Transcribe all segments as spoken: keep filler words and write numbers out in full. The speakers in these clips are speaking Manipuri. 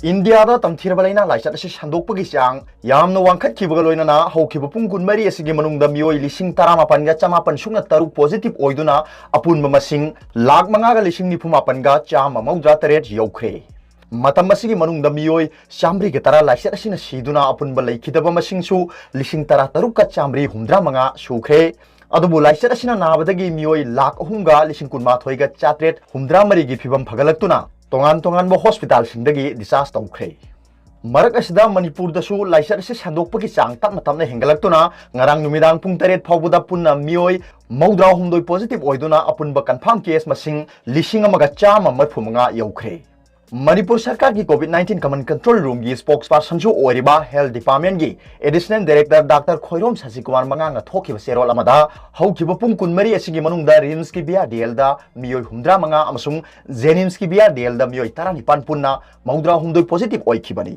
ꯏꯟꯗꯤꯌꯥꯗ ꯇꯝꯊꯤꯔꯕ ꯂꯥꯏꯅꯥ ꯂꯥꯏꯆꯠ ꯑꯁꯤ ꯁꯟꯗꯣꯛꯄꯒꯤ ꯆꯥꯡ ꯌꯥꯝꯅ ꯋꯥꯡꯈꯠꯈꯤꯕꯒ ꯂꯣꯏꯅꯅ ꯍꯧꯈꯤꯕ ꯄꯨꯡ ꯀꯨꯟꯃꯔꯤ ꯑꯁꯤꯒꯤ ꯃꯅꯨꯡꯗ ꯃꯤꯑꯣꯏ ꯂꯤꯁꯤꯡ ꯇꯔꯥꯃꯥꯄꯟꯒ ꯆꯃꯥꯄꯟ ꯁꯨꯞꯅ ꯇꯔꯨꯛ positive ꯑꯣꯏꯗꯨꯅ ꯑꯄꯨꯟꯕ ꯃꯁꯤꯡ ꯂꯥꯈ ꯃꯉꯥꯒ ꯂꯤꯁꯤꯡ ꯅꯤꯐꯨ ꯃꯥꯄꯟꯒ ꯆꯥꯝꯃ ꯃꯧꯗ꯭ꯔꯥ ꯇꯔꯦꯠ ꯌꯧꯈ꯭ꯔꯦ꯫ ꯃꯇꯝ ꯑꯁꯤꯒꯤ ꯃꯅꯨꯡꯗ ꯃꯤꯑꯣꯏ ꯆꯥꯃꯔꯤꯒ ꯇꯔꯥ ꯂꯥꯏꯆꯠ ꯑꯁꯤꯅ ꯁꯤꯗꯨꯅ ꯑꯄꯨꯟꯕ ꯂꯩꯈꯤꯗꯕ ꯃꯁꯤꯡꯁꯨ ꯂꯤꯁꯤꯡ ꯇꯔꯥ ꯇꯔꯨꯛꯀ ꯆꯥꯃꯔꯤ ꯍꯨꯝꯗ꯭ꯔꯥ ꯃꯉꯥ ꯁꯨꯈ꯭ꯔꯦ꯫ ꯑꯗꯨꯕꯨ ꯂꯥꯏꯆꯠ ꯑꯁꯤꯅ ꯅꯥꯕꯗꯒꯤ ꯃꯤꯑꯣꯏ ꯂꯥꯈ ꯑꯍꯨꯝꯒ ꯂꯤꯁꯤꯡ ꯀꯨꯟꯃꯥꯊꯣꯏꯒ ꯆꯥꯇ꯭ꯔꯦꯠ ꯍꯨꯝꯗ꯭ꯔꯥ ꯃꯔꯤꯒꯤ ꯐꯤꯕꯝ ꯐꯒꯠꯂꯛꯇꯨꯅ ꯇꯣꯉꯥꯟ ꯇꯣꯉꯥꯟꯕ hospitalꯁꯤꯡꯗꯒꯤ discharge ꯇꯧꯈ꯭ꯔꯦ꯫ ꯃꯔꯛ ꯑꯁꯤꯗ ꯃꯅꯤꯄꯨꯔꯗꯁꯨ ꯂꯥꯏꯆꯠ ꯑꯁꯤ ꯁꯟꯗꯣꯛꯄꯒꯤ ꯆꯥꯡ ꯇꯞꯅ ꯇꯞꯅ ꯍꯦꯟꯒꯠꯂꯛꯇꯨꯅ ꯉꯔꯥꯡ ꯅꯨꯃꯤꯗꯥꯡ ꯄꯨꯡ ꯇꯔꯦꯠ ꯐꯥꯎꯕꯗ ꯄꯨꯟꯅ ꯃꯤꯑꯣꯏ ꯃꯧꯗ꯭ꯔꯥꯍꯨꯝꯗꯣꯏ positive ꯑꯣꯏꯗꯨꯅ ꯑꯄꯨꯟꯕ confirm case ꯃꯁꯤꯡ ꯂꯤꯁꯤꯡ ꯑꯃꯒ ꯆꯥꯝꯃ ꯃꯔꯤꯐꯨ ꯃꯉꯥ ꯌꯧꯈ꯭ꯔꯦ꯫ ꯃꯅꯤꯄꯨꯔ ꯁꯔꯀꯥꯔꯒꯤ COVID nineteen common control roomꯒꯤ spokespersonꯁꯨ ꯑꯣꯏꯔꯤꯕ health departmentꯀꯤ additional director doctor Khoirom ꯁꯁꯤꯀꯨꯃꯥꯔ ꯃꯉꯥꯡꯅ ꯊꯣꯛꯈꯤꯕ ꯆꯦꯔꯣꯜ ꯑꯃꯗ ꯍꯧꯈꯤꯕ ꯄꯨꯡ ꯀꯨꯟꯃꯔꯤ ꯑꯁꯤꯒꯤ ꯃꯅꯨꯡꯗ RIMSꯀꯤ BRDLꯗ ꯃꯤꯑꯣꯏ ꯍꯨꯝꯗ꯭ꯔꯥ ꯃꯉꯥ ꯑꯃꯁꯨꯡ JNIMSꯀꯤ BRDLꯗ ꯃꯤꯑꯣꯏ ꯇꯔꯥꯅꯤꯄꯥꯟ ꯄꯨꯟꯅ ꯃꯧꯗ꯭ꯔꯥꯍꯨꯝꯗꯣꯏ positive ꯑꯣꯏꯈꯤꯕꯅꯤ꯫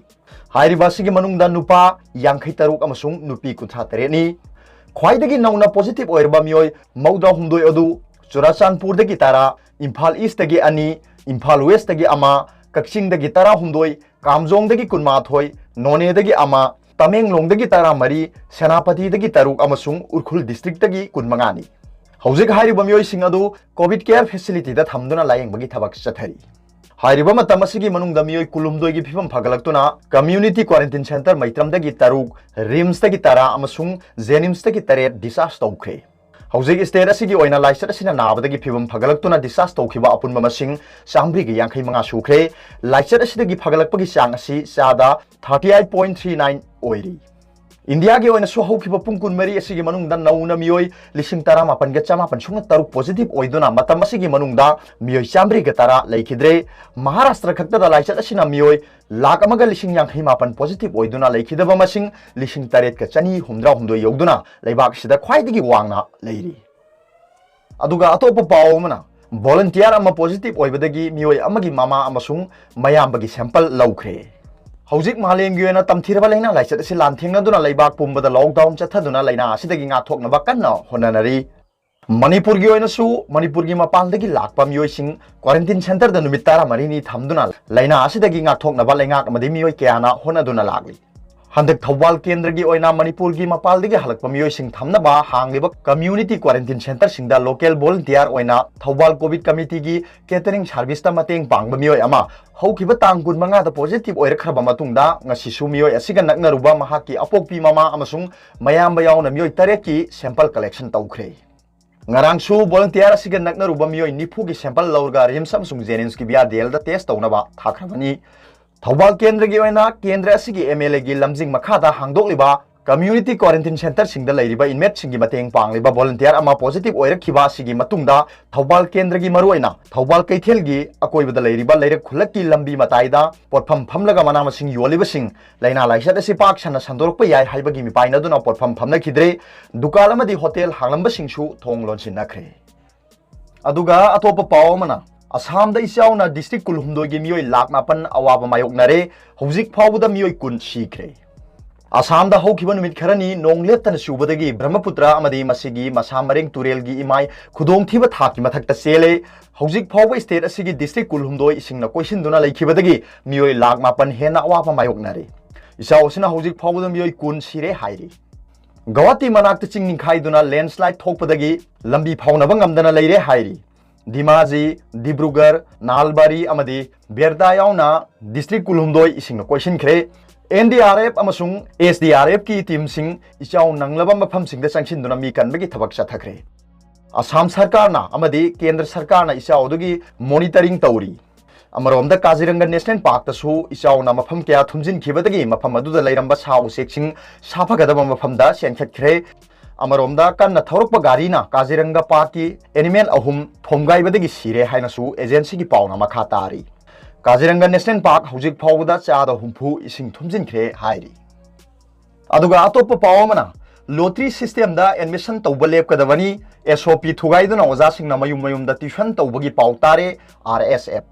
ꯍꯥꯏꯔꯤꯕ ꯑꯁꯤꯒꯤ ꯃꯅꯨꯡꯗ ꯅꯨꯄꯥ ꯌꯥꯡꯈꯩ ꯇꯔꯨꯛ ꯑꯃꯁꯨꯡ ꯅꯨꯄꯤ ꯀꯨꯟꯊ꯭ꯔꯥ ꯇꯔꯦꯠꯅꯤ꯫ ꯈ꯭ꯋꯥꯏꯗꯒꯤ ꯅꯧꯅ positive ꯑꯣꯏꯔꯕ ꯃꯤꯑꯣꯏ ꯃꯧꯗ꯭ꯔꯥꯍꯨꯝꯗꯣꯏ ꯑꯗꯨ ꯆꯨꯔꯥꯆꯥꯟꯄꯨꯔꯗꯒꯤ ꯇꯔꯥ, ꯏꯝꯐꯥꯜ Eastꯇꯒꯤ ꯑꯅꯤ, ꯏꯝꯐꯥꯜ Westꯇꯒꯤ ꯑꯃ, ꯀꯛꯆꯤꯡꯗꯒꯤ ꯇꯔꯥꯍꯨꯝꯗꯣꯏ, ꯀꯥꯝꯖꯣꯡꯗꯒꯤ ꯀꯨꯟꯃꯥꯊꯣꯏ, ꯅꯣꯅꯦꯗꯒꯤ ꯑꯃ, ꯇꯃꯦꯡꯂꯣꯡꯗꯒꯤ ꯇꯔꯥꯃꯔꯤ, ꯁꯦꯅꯥꯄꯇꯤꯗꯒꯤ ꯇꯔꯨꯛ ꯑꯃꯁꯨꯡ ꯎꯈ꯭ꯔꯨꯜ districtꯇꯒꯤ ꯀꯨꯟꯃꯉꯥꯅꯤ꯫ ꯍꯧꯖꯤꯛ ꯍꯥꯏꯔꯤꯕ ꯃꯤꯑꯣꯏꯁꯤꯡ ꯑꯗꯨ COVID care facilityꯗ ꯊꯝꯗꯨꯅ ꯂꯥꯌꯦꯡꯕꯒꯤ ꯊꯕꯛ ꯆꯠꯊꯔꯤ꯫ ꯍꯥꯏꯔꯤꯕ ꯃꯇꯝ ꯑꯁꯤꯒꯤ ꯃꯅꯨꯡꯗ ꯃꯤꯑꯣꯏ ꯀꯨꯟꯍꯨꯝꯗꯣꯏꯒꯤ ꯐꯤꯕꯝ ꯐꯒꯠꯂꯛꯇꯨꯅ community quarantine centre ꯃꯩꯇ꯭ꯔꯝꯗꯒꯤ ꯇꯔꯨꯛ, RIMSꯇꯒꯤ ꯇꯔꯥ ꯑꯃꯁꯨꯡ JNIMSꯇꯒꯤ ꯇꯔꯦꯠ discharge ꯇꯧꯈ꯭ꯔꯦ꯫ ꯍꯧꯖꯤꯛ state ꯑꯁꯤꯒꯤ ꯑꯣꯏꯅ ꯂꯥꯏꯆꯠ ꯑꯁꯤꯅ ꯅꯥꯕꯗꯒꯤ ꯐꯤꯕꯝ ꯐꯒꯠꯂꯛꯇꯨꯅ discharge ꯇꯧꯈꯤꯕ ꯑꯄꯨꯟꯕ ꯃꯁꯤꯡ ꯆꯥꯃꯔꯤꯒ ꯌꯥꯡꯈꯩ ꯃꯉꯥ ꯁꯨꯈ꯭ꯔꯦ꯫ ꯂꯥꯏꯆꯠ ꯑꯁꯤꯗꯒꯤ ꯐꯒꯠꯂꯛꯄꯒꯤ ꯆꯥꯡ ꯑꯁꯤ ꯆꯥꯗ thirty eight point three nine ꯑꯣꯏꯔꯤ꯫ ꯏꯟꯗꯤꯌꯥꯒꯤ ꯑꯣꯏꯅꯁꯨ ꯍꯧꯈꯤꯕ ꯄꯨꯡ ꯀꯨꯟꯃꯔꯤ ꯑꯁꯤꯒꯤ ꯃꯅꯨꯡꯗ ꯅꯧꯅ ꯃꯤꯑꯣꯏ ꯂꯤꯁꯤꯡ ꯇꯔꯥꯃꯥꯄꯟꯒ ꯆꯃꯥꯄꯟ ꯁꯨꯞꯅ ꯇꯔꯨꯛ positive ꯑꯣꯏꯗꯨꯅ ꯃꯇꯝ ꯑꯁꯤꯒꯤ ꯃꯅꯨꯡꯗ ꯃꯤꯑꯣꯏ ꯆꯥꯃꯔꯤꯒ ꯇꯔꯥ ꯂꯩꯈꯤꯗ꯭ꯔꯦ꯫ ꯃꯍꯥꯔꯥꯁꯇ꯭ꯔ ꯈꯛꯇꯗ ꯂꯥꯏꯆꯠ ꯑꯁꯤꯅ ꯃꯤꯑꯣꯏ ꯂꯥꯈ ꯑꯃꯒ ꯂꯤꯁꯤꯡ ꯌꯥꯡꯈꯩ ꯃꯥꯄꯟ positive ꯑꯣꯏꯗꯨꯅ ꯂꯩꯈꯤꯗꯕ ꯃꯁꯤꯡ ꯂꯤꯁꯤꯡ ꯇꯔꯦꯠꯀ ꯆꯅꯤ ꯍꯨꯝꯗ꯭ꯔꯥ ꯍꯨꯝꯗꯣꯏ ꯌꯧꯗꯨꯅ ꯂꯩꯕꯥꯛ ꯑꯁꯤꯗ ꯈ꯭ꯋꯥꯏꯗꯒꯤ ꯋꯥꯡꯅ ꯂꯩꯔꯤ꯫ ꯑꯗꯨꯒ ꯑꯇꯣꯞꯄ ꯄꯥꯎ ꯑꯃꯅ, volunteer ꯑꯃ positive ꯑꯣꯏꯕꯗꯒꯤ ꯃꯤꯑꯣꯏ ꯑꯃꯒꯤ ꯃꯃꯥ ꯑꯃꯁꯨꯡ ꯃꯌꯥꯝꯕꯒꯤ sample ꯂꯧꯈ꯭ꯔꯦ꯫ ꯍꯧꯖꯤꯛ ꯃꯥꯂꯦꯝꯒꯤ ꯑꯣꯏꯅ ꯇꯝꯊꯤꯔꯕ ꯂꯥꯏꯅꯥ ꯂꯥꯏꯆꯠ ꯑꯁꯤ ꯂꯥꯟꯊꯦꯡꯅꯗꯨꯅ ꯂꯩꯕꯥꯛ ꯄꯨꯝꯕꯗ lockdown ꯆꯠꯊꯗꯨꯅ ꯂꯥꯏꯅꯥ ꯑꯁꯤꯗꯒꯤ ꯉꯥꯛꯊꯣꯛꯅꯕ ꯀꯟꯅ ꯍꯣꯠꯅꯅꯔꯤ꯫ ꯃꯅꯤꯄꯨꯔꯒꯤ ꯑꯣꯏꯅꯁꯨ ꯃꯅꯤꯄꯨꯔꯒꯤ ꯃꯄꯥꯟꯗꯒꯤ ꯂꯥꯛꯄ ꯃꯤꯑꯣꯏꯁꯤꯡ quarantine centreꯗ ꯅꯨꯃꯤꯠ ꯇꯔꯥꯃꯔꯤꯅꯤ ꯊꯝꯗꯨꯅ ꯂꯥꯏꯅꯥ ꯑꯁꯤꯗꯒꯤ ꯉꯥꯛꯊꯣꯛꯅꯕ ꯂꯩꯉꯥꯛ ꯑꯃꯗꯤ ꯃꯤꯑꯣꯏ ꯀꯌꯥꯅ ꯍꯣꯠꯅꯗꯨꯅ ꯂꯥꯛꯂꯤ꯫ ꯍꯟꯗꯛ ꯊꯧꯕꯥꯜ ꯀꯦꯟꯗ꯭ꯔꯒꯤ ꯑꯣꯏꯅ ꯃꯅꯤꯄꯨꯔꯒꯤ ꯃꯄꯥꯟꯗꯒꯤ ꯍꯜꯂꯛꯄ ꯃꯤꯑꯣꯏꯁꯤꯡ ꯊꯝꯅꯕ ꯍꯥꯡꯂꯤꯕ community quarantine centreꯁꯤꯡꯗ local volunteer ꯑꯣꯏꯅ ꯊꯧꯕꯥꯜ COVID committeeꯒꯤ catering serviceꯇ ꯃꯇꯦꯡ ꯄꯥꯡꯕ ꯃꯤꯑꯣꯏ ꯑꯃ ꯍꯧꯈꯤꯕ ꯇꯥꯡ ꯀꯨꯟꯃꯉꯥꯗ positive ꯑꯣꯏꯔꯛꯈ꯭ꯔꯕ ꯃꯇꯨꯡꯗ, ꯉꯁꯤꯁꯨ ꯃꯤꯑꯣꯏ ꯑꯁꯤꯒ ꯅꯛꯅꯔꯨꯕ ꯃꯍꯥꯛꯀꯤ ꯑꯄꯣꯛꯄꯤ ꯃꯃꯥ ꯑꯃꯁꯨꯡ ꯃꯌꯥꯝꯕ ꯌꯥꯎꯅ ꯃꯤꯑꯣꯏ ꯇꯔꯦꯠꯀꯤ sample collection ꯇꯧꯈ꯭ꯔꯦ꯫ ꯉꯔꯥꯡꯁꯨ volunteer ꯑꯁꯤꯒ ꯅꯛꯅꯔꯨꯕ ꯃꯤꯑꯣꯏ ꯅꯤꯐꯨꯒꯤ sample ꯂꯧꯔꯒ RIMS ꯑꯃꯁꯨꯡ JNIMSꯀꯤ VRDLꯗ test ꯇꯧꯅꯕ ꯊꯥꯈ꯭ꯔꯕꯅꯤ꯫ ꯊꯧꯕꯥꯜ ꯀꯦꯟꯗ꯭ꯔꯒꯤ ꯑꯣꯏꯅ ꯀꯦꯟꯗ꯭ꯔ ꯑꯁꯤꯒꯤ MLAꯒꯤ ꯂꯝꯖꯤꯡ ꯃꯈꯥꯗ ꯍꯥꯡꯗꯣꯛꯂꯤꯕ community quarantine centreꯁꯤꯡꯗ ꯂꯩꯔꯤꯕ inmateꯁꯤꯡꯒꯤ ꯃꯇꯦꯡ ꯄꯥꯡꯂꯤꯕ volunteer ꯑꯃ positive ꯑꯣꯏꯔꯛꯈꯤꯕ ꯑꯁꯤꯒꯤ ꯃꯇꯨꯡꯗ, ꯊꯧꯕꯥꯜ ꯀꯦꯟꯗ꯭ꯔꯒꯤ ꯃꯔꯨꯑꯣꯏꯅ ꯊꯧꯕꯥꯜ ꯀꯩꯊꯦꯜꯒꯤ ꯑꯀꯣꯏꯕꯗ ꯂꯩꯔꯤꯕ ꯂꯩꯔꯛ ꯈꯨꯜꯂꯛꯀꯤ ꯂꯝꯕꯤ ꯃꯇꯥꯏꯗ ꯄꯣꯠꯐꯝ ꯐꯝꯂꯒ ꯃꯅꯥ ꯃꯁꯤꯡ ꯌꯣꯜꯂꯤꯕꯁꯤꯡ ꯂꯥꯏꯅꯥ ꯂꯥꯏꯆꯠ ꯑꯁꯤ ꯄꯥꯛ ꯁꯟꯅ ꯁꯟꯗꯣꯔꯛꯄ ꯌꯥꯏ ꯍꯥꯏꯕꯒꯤ ꯃꯤꯄꯥꯏꯅꯗꯨꯅ ꯄꯣꯠꯐꯝ ꯐꯝꯅꯈꯤꯗ꯭ꯔꯦ꯫ ꯗꯨꯀꯥꯟ ꯑꯃꯗꯤ ꯍꯣꯇꯦꯜ ꯍꯥꯡꯂꯝꯕꯁꯤꯡꯁꯨ ꯊꯣꯡ ꯂꯣꯟꯁꯤꯟꯅꯈ꯭ꯔꯦ꯫ ꯑꯗꯨꯒ ꯑꯇꯣꯞꯄ ꯄꯥꯎ ꯑꯃꯅ, ꯑꯁꯥꯝꯗ ꯏꯆꯥꯎꯅ district ꯀꯨꯟꯍꯨꯝꯗꯣꯏꯒꯤ ꯃꯤꯑꯣꯏ ꯂꯥꯈ ꯃꯥꯄꯟ ꯑꯋꯥꯕ ꯃꯥꯌꯣꯛꯅꯔꯦ, ꯍꯧꯖꯤꯛ ꯐꯥꯎꯕꯗ ꯃꯤꯑꯣꯏ ꯀꯨꯟ ꯁꯤꯈ꯭ꯔꯦ꯫ ꯑꯁꯥꯝꯗ ꯍꯧꯈꯤꯕ ꯅꯨꯃꯤꯠ ꯈꯔꯅꯤ ꯅꯣꯡ ꯂꯦꯞꯇꯅ ꯆꯨꯕꯗꯒꯤ ꯕ꯭ꯔꯍ꯭ꯃꯄꯨꯇ꯭ꯔ ꯑꯃꯗꯤ ꯃꯁꯤꯒꯤ ꯃꯁꯥ ꯃꯔꯦꯡ ꯇꯨꯔꯦꯜꯒꯤ ꯏꯃꯥꯏ ꯈꯨꯗꯣꯡꯊꯤꯕ ꯊꯥꯛꯀꯤ ꯃꯊꯛꯇ ꯆꯦꯜꯂꯦ꯫ ꯍꯧꯖꯤꯛ ꯐꯥꯎꯕ state ꯑꯁꯤꯒꯤ district ꯀꯨꯟꯍꯨꯝꯗꯣꯏ ꯏꯁꯤꯡꯅ ꯀꯣꯏꯁꯤꯟꯗꯨꯅ ꯂꯩꯈꯤꯕꯗꯒꯤ ꯃꯤꯑꯣꯏ ꯂꯥꯈ ꯃꯥꯄꯟ ꯍꯦꯟꯅ ꯑꯋꯥꯕ ꯃꯥꯌꯣꯛꯅꯔꯦ꯫ ꯏꯆꯥꯎ ꯑꯁꯤꯅ ꯍꯧꯖꯤꯛ ꯐꯥꯎꯕꯗ ꯃꯤꯑꯣꯏ ꯀꯨꯟ ꯁꯤꯔꯦ ꯍꯥꯏꯔꯤ꯫ ꯒꯧꯍꯥꯇꯤ ꯃꯅꯥꯛꯇ ꯆꯤꯡ ꯅꯤꯡꯈꯥꯏꯗꯨꯅ landslide ꯊꯣꯛꯄꯗꯒꯤ ꯂꯝꯕꯤ ꯐꯥꯎꯅꯕ ꯉꯝꯗꯅ ꯂꯩꯔꯦ ꯍꯥꯏꯔꯤ꯫ ꯙꯦꯃꯥꯖꯤ, ꯗꯤꯕ꯭ꯔꯨꯒꯔ, ꯅꯥꯜꯕꯥꯔꯤ ꯑꯃꯗꯤ ꯕꯦꯔꯗꯥ ꯌꯥꯎꯅ district ꯀꯨꯟꯍꯨꯝꯗꯣꯏ ꯏꯁꯤꯡꯅ ꯀꯣꯏꯁꯤꯟꯈ꯭ꯔꯦ꯫ NDRF ꯑꯃꯁꯨꯡ SDRFꯀꯤ teamꯁꯤꯡ ꯏꯆꯥꯎ ꯅꯪꯂꯕ ꯃꯐꯝꯁꯤꯡꯗ ꯆꯪꯁꯤꯟꯗꯨꯅ ꯃꯤ ꯀꯟꯕꯒꯤ ꯊꯕꯛ ꯆꯠꯊꯈ꯭ꯔꯦ꯫ ꯑꯁꯥꯝ ꯁꯔꯀꯥꯔꯅ ꯑꯃꯗꯤ ꯀꯦꯟꯗ꯭ꯔ ꯁꯔꯀꯥꯔꯅ ꯏꯆꯥꯎ ꯑꯗꯨꯒꯤ monitoring ꯇꯧꯔꯤ꯫ ꯑꯃꯔꯣꯝꯗ ꯀꯥꯖꯤꯔꯪꯒ National Parkꯇꯁꯨ ꯏꯆꯥꯎꯅ ꯃꯐꯝ ꯀꯌꯥ ꯊꯨꯝꯖꯤꯟꯈꯤꯕꯗꯒꯤ ꯃꯐꯝ ꯑꯗꯨꯗ ꯂꯩꯔꯝꯕ ꯁꯥ ꯎꯆꯦꯛꯁꯤꯡ ꯁꯥꯐꯒꯗꯕ ꯃꯐꯝꯗ ꯆꯦꯟꯈꯠꯈ꯭ꯔꯦ꯫ ꯑꯃꯔꯣꯝꯗ ꯀꯟꯅ ꯊꯧꯔꯛꯄ ꯒꯥꯔꯤꯅ ꯀꯥꯖꯤꯔꯪꯒ Parkꯀꯤ animal ꯑꯍꯨꯝ ꯊꯣꯝꯒꯥꯏꯕꯗꯒꯤ ꯁꯤꯔꯦ ꯍꯥꯏꯅꯁꯨ agencyꯒꯤ ꯄꯥꯎꯅ ꯃꯈꯥ ꯇꯥꯔꯤ꯫ ꯀꯥꯖꯤꯔꯪꯒ National Park ꯍꯧꯖꯤꯛ ꯐꯥꯎꯕꯗ ꯆꯥꯗ ꯍꯨꯝꯐꯨ ꯏꯁꯤꯡ ꯊꯨꯝꯖꯤꯟꯈ꯭ꯔꯦ ꯍꯥꯏꯔꯤ꯫ ꯑꯗꯨꯒ ꯑꯇꯣꯞꯄ ꯄꯥꯎ ꯑꯃꯅ, lottery systemꯗ admission ꯇꯧꯕ ꯂꯦꯞꯀꯗꯕꯅꯤ, SOP ꯊꯨꯒꯥꯏꯗꯨꯅ ꯑꯣꯖꯥꯁꯤꯡꯅ ꯃꯌꯨꯝ ꯃꯌꯨꯝꯗ tuition ꯇꯧꯕꯒꯤ ꯄꯥꯎ ꯇꯥꯔꯦ, RSF꯫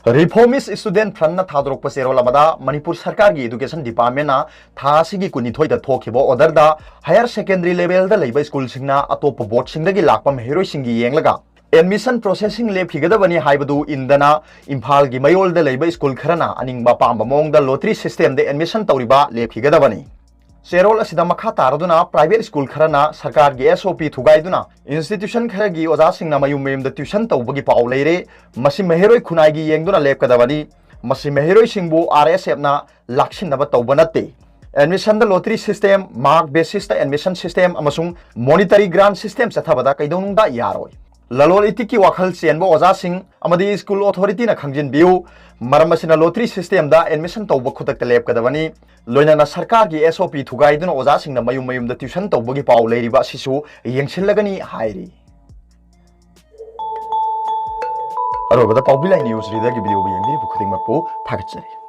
Reformist Student Front ꯅ ꯊꯥꯗꯣꯔꯛꯄ ꯆꯦꯔꯣꯜ ꯑꯃꯗ, ꯃꯅꯤꯄꯨꯔ ꯁꯔꯀꯥꯔꯒꯤ Education Department ꯅ ꯊꯥ ꯑꯁꯤꯒꯤ ꯀꯨꯟꯅꯤꯊꯣꯏꯗ ꯊꯣꯛꯈꯤꯕ order ꯗ higher secondary level ꯗ ꯂꯩꯕ school ꯁꯤꯡꯅ ꯑꯇꯣꯞꯄ board ꯁꯤꯡꯗꯒꯤ ꯂꯥꯛꯄ ꯃꯍꯩꯔꯣꯏꯁꯤꯡꯒꯤ ꯌꯦꯡꯂꯒ admission processing ꯂꯦꯞꯈꯤꯒꯗꯕꯅꯤ ꯍꯥꯏꯕꯗꯨ ꯏꯟꯗꯅ, ꯏꯝꯐꯥꯜꯒꯤ ꯃꯌꯣꯜꯗ ꯂꯩꯕ school ꯈꯔꯅ ꯑꯅꯤꯡꯕ ꯑꯄꯥꯝꯕ ꯃꯑꯣꯡꯗ lottery system ꯗ admission ꯇꯧꯔꯤꯕ ꯂꯦꯞꯈꯤꯒꯗꯕꯅꯤ꯫ ꯆꯦꯔꯣꯜ ꯑꯁꯤꯗ ꯃꯈꯥ ꯇꯥꯔꯗꯨꯅ private school ꯈꯔꯅ ꯁꯔꯀꯥꯔꯒꯤ S O P ꯊꯨꯒꯥꯏꯗꯨꯅ institution ꯈꯔꯒꯤ ꯑꯣꯖꯥꯁꯤꯡꯅ ꯃꯌꯨꯝ ꯃꯌꯨꯝꯗ tuition ꯇꯧꯕꯒꯤ ꯄꯥꯎ ꯂꯩꯔꯦ꯫ ꯃꯁꯤ ꯃꯍꯩꯔꯣꯏ ꯈꯨꯟꯅꯥꯏꯒꯤ ꯌꯦꯡꯗꯨꯅ ꯂꯦꯞꯀꯗꯕꯅꯤ꯫ ꯃꯁꯤ ꯃꯍꯩꯔꯣꯏꯁꯤꯡꯕꯨ R S F ꯅ ꯂꯥꯛꯁꯤꯟꯅꯕ ꯇꯧꯕ ꯅꯠꯇꯦ꯫ Admission ꯗ lottery system, mark basis ꯇ admission system ꯑꯃꯁꯨꯡ monetary grant system ꯆꯠꯊꯕꯗ ꯀꯩꯗꯧꯅꯨꯡꯗ ꯌꯥꯔꯣꯏ꯫ ꯂꯂꯣꯟ ꯏꯇꯤꯛꯀꯤ ꯋꯥꯈꯜ ꯆꯦꯟꯕ ꯑꯣꯖꯥꯁꯤꯡ ꯑꯃꯗꯤ school authority ꯅ ꯈꯪꯖꯤꯟꯕꯤꯌꯨ꯫ ꯃꯔꯝ ꯑꯁꯤꯅ lottery system ꯗ admission ꯇꯧꯕ ꯈꯨꯗꯛꯇ ꯂꯦꯞꯀꯗꯕꯅꯤ꯫ ꯂꯣꯏꯅꯅ ꯁꯔꯀꯥꯔꯒꯤ S O P ꯊꯨꯒꯥꯏꯗꯨꯅ ꯑꯣꯖꯥꯁꯤꯡꯅ ꯃꯌꯨꯝ ꯃꯌꯨꯝꯗ tuition ꯇꯧꯕꯒꯤ ꯄꯥꯎ ꯂꯩꯔꯤꯕ ꯑꯁꯤꯁꯨ ꯌꯦꯡꯁꯤꯜꯂꯒꯅꯤ ꯍꯥꯏꯔꯤ꯫ ꯑꯔꯣꯏꯕꯗ ꯄꯥꯎꯕꯤ ꯂꯥꯏ news reader ꯒꯤ video ꯕꯨ ꯌꯦꯡꯕꯤꯔꯤꯕ ꯈꯨꯗꯤꯡꯃꯛꯄꯨ ꯊꯥꯒꯠꯆꯔꯤ꯫